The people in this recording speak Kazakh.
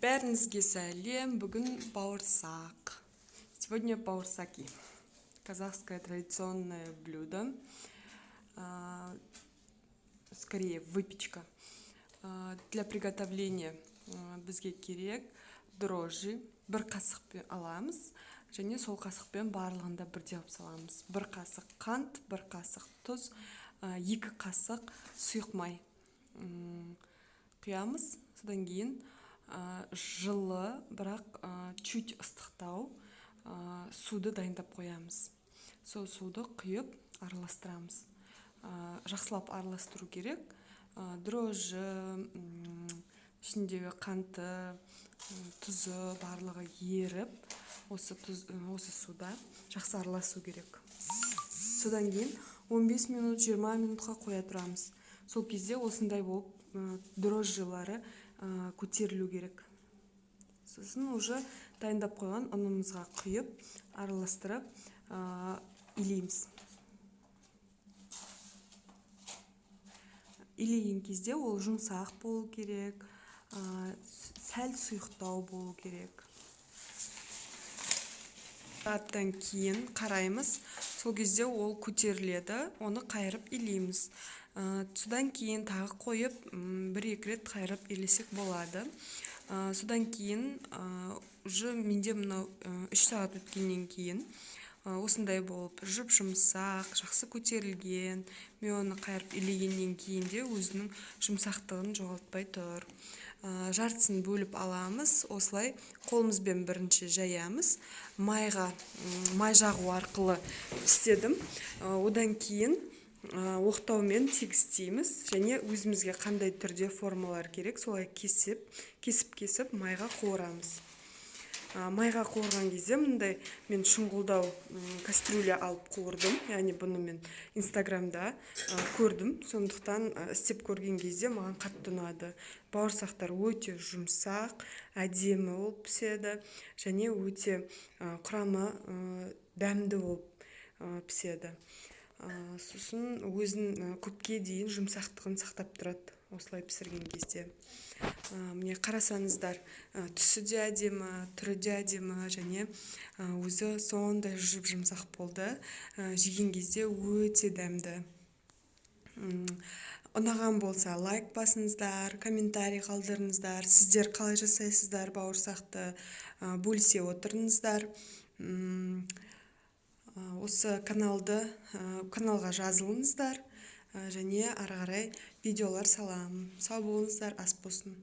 Бәріңізге сәлем! Бүгін бауырсақ. Сегодня бауырсаки. Казахское традиционное блюдо. Скорее, выпечка. Для приготовления бізге керек дрожжи. Бір қасықпен аламыз және сол қасықпен барлығын да бірдей қылып саламыз. Бір қасық қант, бір қасық тұз, 2 қасық сұйық май құямыз. Содан кейін жылы, бірақ чуть ыстықтау суды дайындап қоямыз. Сол суды құйып араластырамыз. Жақсылап араластыру керек. Дрожжи, ішіндегі қанты, тұзы, барлығы еріп, осы тұз, осы суда жақсы араласу керек. Содан кейін 15 минут, 20 минутқа қоя тұрамыз. Сол кезде осындай болып дрожжилары көтерілу керек. Сосын уже дайындап қойған ұнымызға құйып, араластырып, илейміз. Илеген кезде ол жұмсақ болу керек, сәл сұйықтау болу керек. Сағаттан кейін қараймыз, сол кезде ол көтеріледі, оны қайырып илейміз. Содан кейін тағы қойып, бір екі рет қайырып илесек болады. Содан кейін уже менде мынау 3 сағат өткеннен кейін осындай болып жұп жұмсақ, жақсы көтерілген. Мен оны қайырып илегеннен кейін де өзінің жұмсақтығын жоғалтпай тұр. Жартысын бөліп аламыз. Осылай қолымызбен бірінші жаямыз. Майға май жағу арқылы істедім. Одан кейін оқтаумен тегістейміз және өзімізге қандай түрде формалар керек, солай кесіп кесіп кесіп майға қуырамыз. Майға қуырған кезде мындай мен шұңғылдау кастрюля алып қуырдым. Яғни бұны мен Инстаграмда көрдім, сондықтан істеп көрген кезде маған қатты ұнады. Бауырсақтар өте жұмсақ, әдемі болып піседі және өте құрамы дәмді болып піседі. Сосын өзін көпке дейін жұмсақтығын сақтап тұрады осылай пісірген кезде. Міне, қарасаңыздар, түсі де әдемі, түрі де әдемі және өзі сондай жұп жұмсақ болды. Жеген кезде өте дәмді. Ұнаған болса, лайк басыңыздар, комментарий қалдырыңыздар. Сіздер қалай жасайсыздар бауырсақты, бөлісе отырыңыздар. Осы каналға жазылыңыздар және ары қарай видеолар саламын. Сау болыңыздар, ас болсын!